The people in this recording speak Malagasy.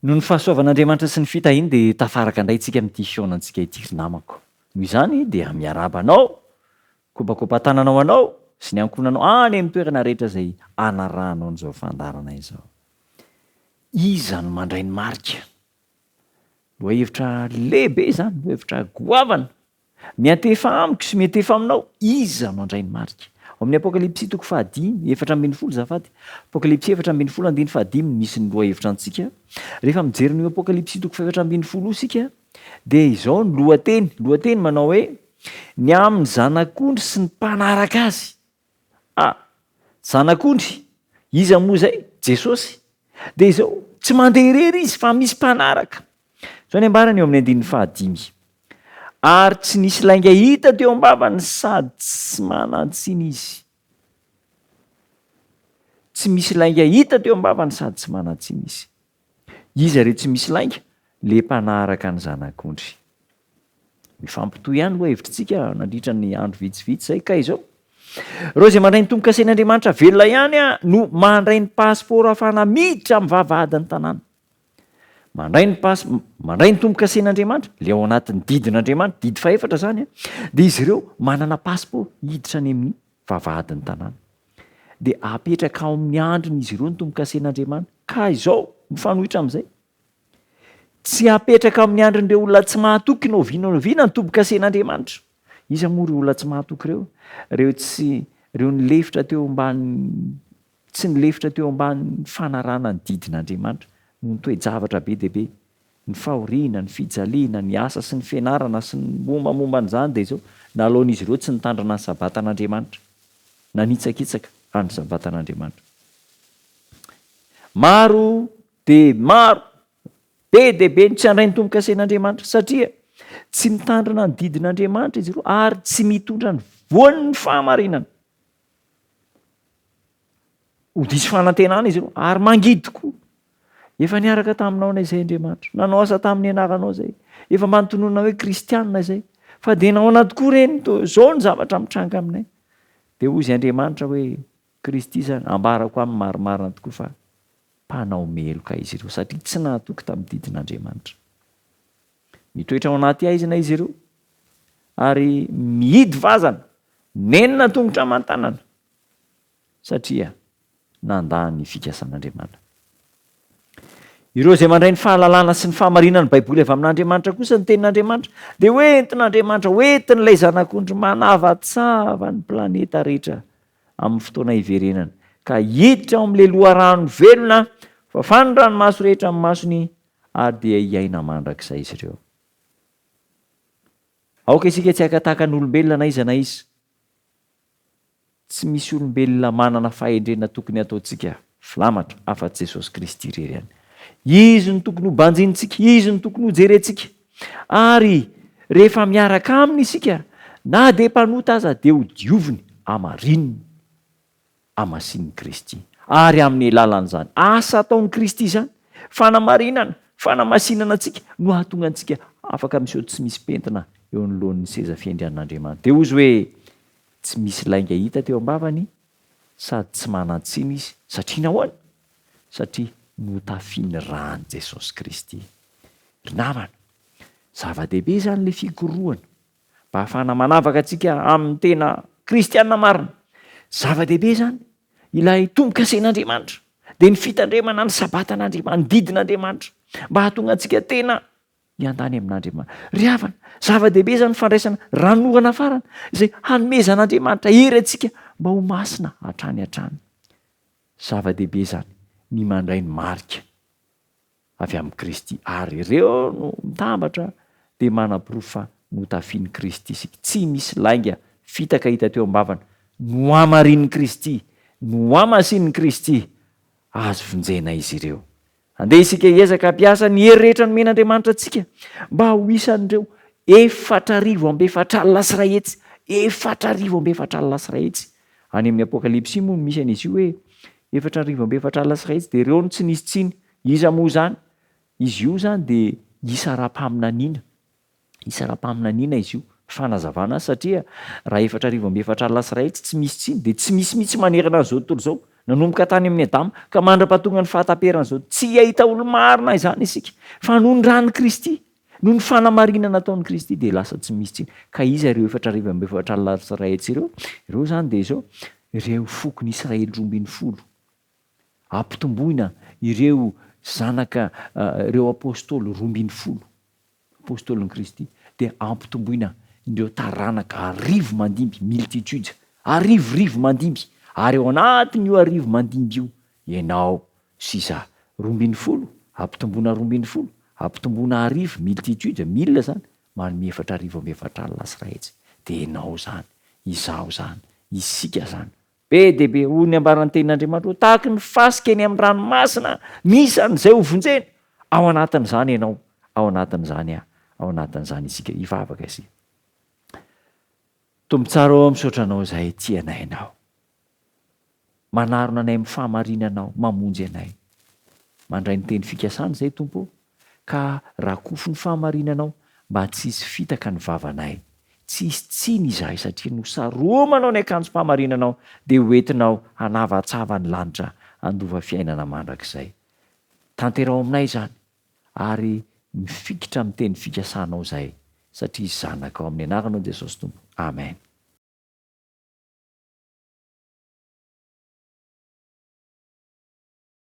Noho ny fahasoavan'Andriamanitra sy ny fitahiany dia tafaraka indray isika amin'ity fihaonantsika ity ry namako. Noho izany dia miarahaba anao, kopakopa-tanana ho anao sy ny ankohonanao any amin'ny toerana rehetra izay anarahanao an'izao fandaharana izao. Iza no mandray ny marika? Lohahevitra lehibe izany, lohahevitra goavana. Miantefa amiko sy miantefa aminao, iza no handray ny marika? Ao amin'ny Apokalypsy toko fahadimy, 14 azafady, Apokalypsy 14 andininy fahadimy no misy ny lohahevitra antsika. Rehefa mijery an'io Apokalypsy toko faha-14 io isika, dia izao ny lohateny, lohateny manao hoe, Ny amin'ny Zanak'ondry sy ny mpanaraka azy. Ah! Zanak'ondry, iza moa izay? Jesosy. Dia izao, tsy mandeha irery izy fa misy mpanaraka. Izao ny ambarany eo amin'ny andininy fahadimy. Ary tsy nisy lainga hita teo am-bavany sady tsy manan-tsiny izy. Tsy misy lainga hita teo am-bavany sady tsy manan-tsiny izy. Iza ireo tsy misy lainga? Le mpanaraka ny Zanak'ondry. Mifampitohy ihany aloha hevitritsika nandritra ny andro vitsivitsy izay ka izao. Ireo izay mandray ny tombo-kasen'Andriamanitra velona ihany no mandray ny pasipaoro ahafahana miditra amin'ny vavahadin'ny tanàna. Mandray ny pas, mandray ny tombo-kasen'Andriamanitra, ilay ao anatin'ny didin'Andriamanitra, didy fahefatra izany, dia izy ireo manana pasipaoro hiditra any amin'ny vavahadin'ny tanàna. Dia apetraka ao amin'ny andrin'izy ireo ny tombo-kasen'Andriamanitra. Ka izao, mifanohitra amin'izay, Tsy hapetraka amin'ny andrin'ireo olona tsy mahatoky na oviana na oviana ny tombo-kasen'Andriamanitra. Iza moa ireo olona tsy mahatoky ireo? Ireo tsy, ireo nilefitra teo ambany, tsy nilefitra teo ambany fanarahana ny didin'Andriamanitra noho ny toe-javatra be dia be, ny fahoriana, ny fijaliana, ny asa sy ny fianarana sy ny mombamomba an'izany dia izao, nalaon'izy ireo tsy nitandrina ny Sabatan'Andriamanitra, nanitsakitsaka an'ny Sabatan'Andriamanitra. Maro Dia maro, be dia be ny tsy handray ny tombo-kasen'Andriamanitra, satria tsy mitandrina ny didin'Andriamanitra izy ireo ary tsy mitondra ny voan'ny fahamarinana. Ho diso fanantenana izy ireo ary mangidy tokoa. Efa niaraka taminao na izay Andriamanitra, nanao asa tamin'ny anaranao izay, efa mba nitononina hoe kristianina izay, fa dia nahoana tokoa re no toa izao ny zavatra mitranga aminay? Dia hoy izy Andriamanitra hoe, Kristy izany, ambarako aminy marimarina tokoa fa mpanao meloka izy ireo satria tsy nahatoky tamin'ny didin'Andriamanitra. Mitoetra ao anaty haizina izy ireo ary mihidy vazana, nenina tongotra aman-tanana satria nandà ny fikasan'Andriamanitra. Ireo izay mandray ny fahalalana sy ny fahamarinan'ny Baiboly avy amin'Andriamanitra kosa, ny Tenin'Andriamanitra, dia hoentin'Andriamanitra, hoentin'ilay Zanak'ondry manavatsava ny planeta rehetra amin'ny fotoana hiverenany, ka hiditra ao amin'ilay loharano velona, fafany ny ranomaso rehetra amin'ny masony, ary dia hiaina mandrakizay izy ireo. Aoka isika tsy haka tahaka ny olombelona na iza na iza. Tsy misy olombelona manana fahendrena tokony hataontsika filamatra afa-tsy Jesosy Kristy irery ihany. Izy no tokony hobanjinintsika, Izy no tokony hojerentsika. Ary rehefa miaraka Aminy isika, na dia mpanota aza, dia hodioviny, hamarininy, hamasinin'i Kristy. Ary amin'ny alalan'izany asa ataon'i Kristy izany, fanamarinana, fanamasinana antsika, no hahatonga antsika afaka miseho tsy misy pentina eo anoloan'ny seza fiandrianan'Andriamanitra. Dia hozy hoe, Tsy misy lainga hita teo am-bavany, sady tsy manan-tsiny izy. Satria nahoana? Satria notafian'ny ran'i Jesosy Kristy. Ry namana, zava-dehibe izany ilay fikorohana mba hahafahana manavaka antsika amin'ny tena kristiana marina. Zava-dehibe izany ilay tombo-kasen'Andriamanitra, dia ny fitandremana ny Sabatan'Andriamanitra, ny didin'Andriamanitra, mba hahatonga antsika tena hiandany amin'Andriamanitra. Ry havana, zava-dehibe izany fandraisana ranonorana farany izay hanomezan'Andriamanitra hery antsika mba ho masina hatrany hatrany. Zava-dehibe izany ny mandray ny marika avy amin'i Kristy, ary ireo no mitambatra dia manaporofo fa notafian'i Kristy isika. Tsy misy lainga fitaka hita teo am-bavany. Nohamarinin'i Kristy, nohamasinin'i Kristy, azo vonjena izy ireo. Andeha isika hiezaka hampiasa ny hery rehetra nomen'Andriamanitra antsika mba ho isan'ireo 1440, 1440. Any amin'ny Apokalypsy moa no misy an'izy io hoe 1440 dia ireo no tsy nisy tsiny. Iza moa izany? Izy io izany dia isa ara-paminaniana. Isa ara-paminaniana izy io. Fanazavana azy satria raha 1440 tsy misy tsiny dia tsy misy mihitsy manerana an'izao tontolo izao. Nanomboka tany amin'i Adama ka mandra-pahatonga ny fahataperan'izao, tsy hahita olo-marina izany isika, fa noho ny ran'i Kristy, noho ny fanamarinana nataon'i Kristy dia lasa tsy misy tsiny. Ka iza ireo 44 sy iray hetsy ireo? Ireo izany dia izao, ireo fokon'i Israely 12. Ampitomboina ireo zanaka, ireo apostoly 12. Apostolin'i Kristy, dia ampitomboina ireo taranaka arivo mandimby, multitude, arivorivo mandimby, ary ao anatin'io arivo mandimby io ianao sy izaho. 12, ampitomboina 12, ampitomboina arivo, multitude, mille izany, manome 44 400. Dia ianao izany, izaho izany, isika izany. Be dia be, hoy ny ambaran'ny Tenin'Andriamanitra, ho tahaky ny fasika eny amin'ny ranomasina ny isan'izay ho vonjena. Ao anatin'izany ianao, ao anatin'izany aho, ao anatin'izany isika. Hivavaka isika. Tompo tsara ô, misaotra Anao izahay tia anay Ianao. Manarona anay amin'ny fahamarinanao, mamonjy anay. Mandray ny teny fikasana izay, Tompo ô. Ka rakofy ny fahamarinanao mba tsy hisy fitaka ny vavanay. Tsy hisy tsiny izahay satria nosaromanao ny akanjom-pahamarinanao dia ho entinao hanavatsava ny lanitra handova fiainana mandrakizay. Tanteraho aminay izany ary mifikitra amin'ny teny fikasanao izahay satria zanakao amin'ny anaranao Jesosy Tompo. Amen.